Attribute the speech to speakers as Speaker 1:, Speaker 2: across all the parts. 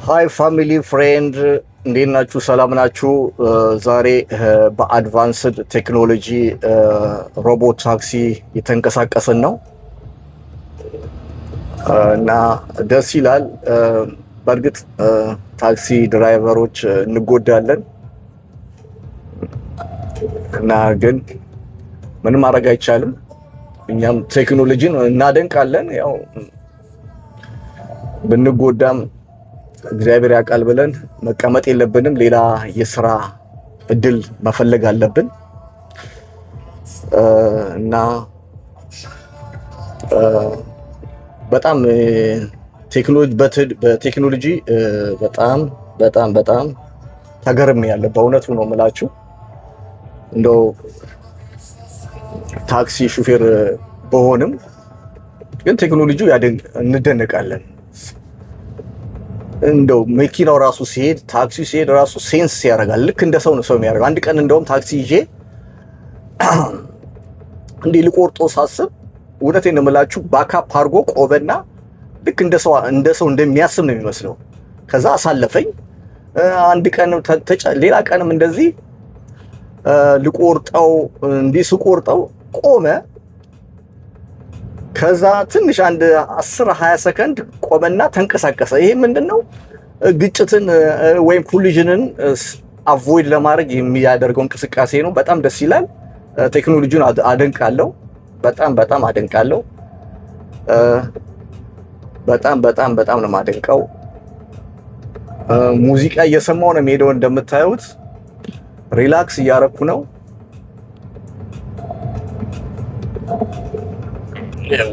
Speaker 1: Hi family friend፣ እንዴት ናችሁ? ሰላም ናችሁ? ዛሬ በ advanced technology robot taxi የተንቀሳቀስን ነው እና ደስ ይላል። በእርግጥ taxi driver ኦች እንጎዳለን እና ግን ምንም ማድረግ አይቻልም። እኛም ቴክኖሎጂን እናደንቃለን። ያው ብንጎዳም እግዚአብሔር ያውቃል ብለን መቀመጥ የለብንም። ሌላ የስራ እድል መፈለግ አለብን እና በጣም ቴክኖሎጂ በቴክኖሎጂ በጣም በጣም በጣም ተገርሜ ያለ በእውነቱ ነው የምላችሁ። እንደው ታክሲ ሹፌር በሆንም ግን ቴክኖሎጂው እንደነቃለን። እንደው መኪናው ራሱ ሲሄድ ታክሲው ሲሄድ ራሱ sense ያደርጋል። ልክ እንደ ሰው ነው ሰው የሚያደርገው። አንድ ቀን እንደውም ታክሲ ይዤ እንዲህ ልቆርጦ ሳስብ እውነቴን ነው የምላችሁ back up አድርጎ ቆመና ልክ እንደ ሰው እንደሚያስብ ነው የሚመስለው። ከዛ አሳለፈኝ። አንድ ቀን ሌላ ቀንም እንደዚህ ልቆርጠው እንዲህ ስቆርጠው ቆመ። ከዛ ትንሽ አንድ 10 20 ሰከንድ ቆመና ተንቀሳቀሰ። ይሄ ምንድን ነው? ግጭትን ወይም collision ን avoid ለማድረግ የሚያደርገው እንቅስቃሴ ነው። በጣም ደስ ይላል። ቴክኖሎጂውን አደንቃለሁ። በጣም በጣም አደንቃለሁ። በጣም በጣም በጣም ነው የማደንቀው። ሙዚቃ እየሰማሁ ነው የሚሄደው። እንደምታዩት relax እያረኩ ነው።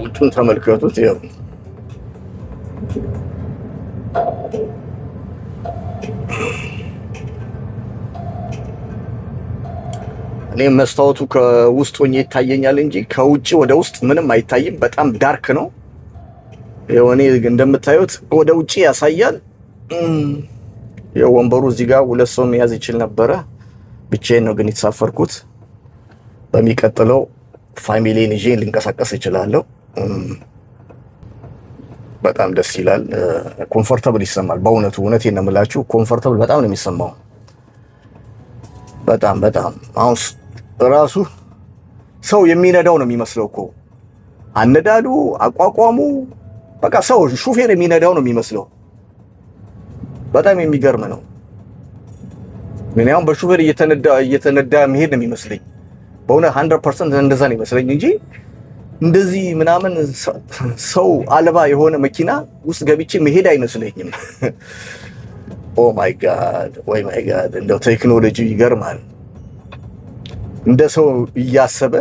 Speaker 1: ውጩን ተመልከቱት። ይኸው እኔ መስታወቱ ከውስጥ ሆኜ ይታየኛል እንጂ ከውጭ ወደ ውስጥ ምንም አይታይም። በጣም dark ነው። ይኸው እኔ እንደምታዩት ወደ ውጭ ያሳያል። ይኸው ወንበሩ እዚህ ጋር ሁለት ሰው መያዝ ይችል ነበረ። ብቻዬን ነው ግን የተሳፈርኩት። በሚቀጥለው family ን ይዤ ልንቀሳቀስ እችላለሁ። በጣም ደስ ይላል። Comfortable ይሰማል። በእውነቱ እውነቴን ነው የምላችሁ፣ comfortable በጣም ነው የሚሰማው። በጣም በጣም አሁን ራሱ ሰው የሚነዳው ነው የሚመስለው እኮ አነዳዱ፣ አቋቋሙ በቃ ሰው ሹፌር የሚነዳው ነው የሚመስለው። በጣም የሚገርም ነው። ምን ያው በሹፌር እየተነዳ እየተነዳ መሄድ ነው የሚመስለኝ። በእውነት 100% እንደዛ ነው ይመስለኝ እንጂ እንደዚህ ምናምን ሰው አልባ የሆነ መኪና ውስጥ ገብቼ መሄድ አይመስለኝም። Oh my God፣ oh my God! እንደው ቴክኖሎጂ ይገርማል። እንደ ሰው እያሰበ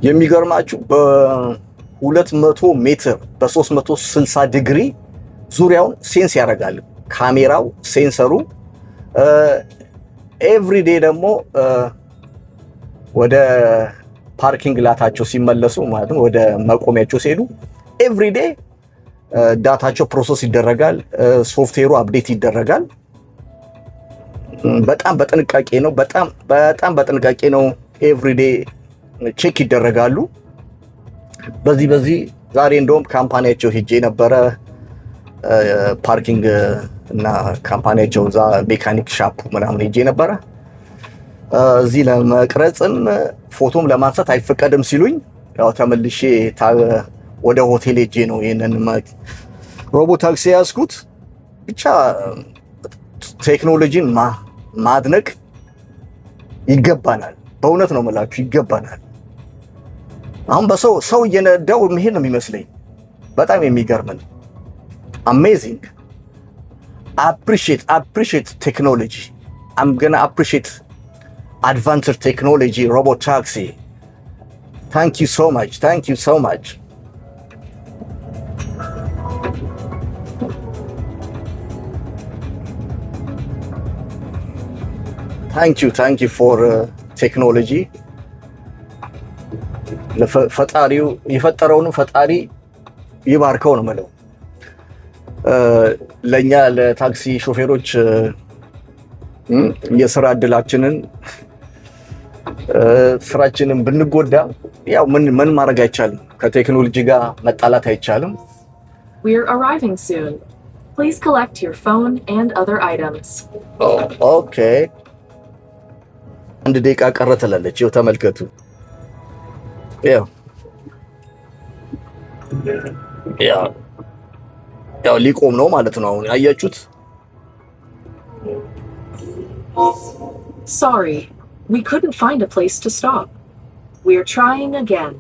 Speaker 1: የሚገርማችሁ በ200 ሜትር በ360 ዲግሪ ዙሪያውን sense ያደርጋል ካሜራው፣ sensor ኡ። Everyday ደግሞ ወደ parking lot ኣቸው ሲመለሱ ማለት ነው ወደ መቆሚያቸው ሲሄዱ everyday data ቸው process ይደረጋል። ሶፍትዌሩ update ይደረጋል። በጣም በጥንቃቄ ነው። በጣም በጣም በጥንቃቄ ነው። Everyday check ይደረጋሉ። በዚህ ዛሬ እንደውም company ያቸው ሄጄ ነበረ። Parking እና company ያቸው እዛ mechanic shop ምናምን ሄጄ ነበረ። እዚህ ለመቅረጽም ፎቶም ለማንሳት አይፈቀድም ሲሉኝ ያው ተመልሼ ወደ ሆቴል ሄጄ ነው ይህንን robot taxi የያዝኩት። ብቻ ቴክኖሎጂን ማድነቅ ይገባናል። በእውነት ነው የምላችሁ ይገባናል። አሁን በሰው ሰው እየነዳው መሄድ ነው የሚመስለኝ። በጣም የሚገርም ነው። Amazing። Appreciate technology። I'm gonna appreciate advanced technology robot taxi። Thank you so much, thank you so much። Thank you, thank you for technology። ፈጣሪው የፈጠረውንም ፈጣሪ ይባርከው ነው የምለው። ለእኛ ለታክሲ ሾፌሮች የስራ እድላችንን ስራችንን ብንጎዳ ያው ምን ማድረግ አይቻልም። ከቴክኖሎጂ ጋር መጣላት አይቻልም።
Speaker 2: We're arriving soon. Please collect your phone and other items.
Speaker 1: Okay፣ 1 ደቂቃ ቀረ ትላለች። ይኸው ተመልከቱ። ያው ያው ያው ሊቆም ነው ማለት ነው። አሁን አያችሁት?
Speaker 2: Sorry, we couldn't find a place to stop. We're trying again.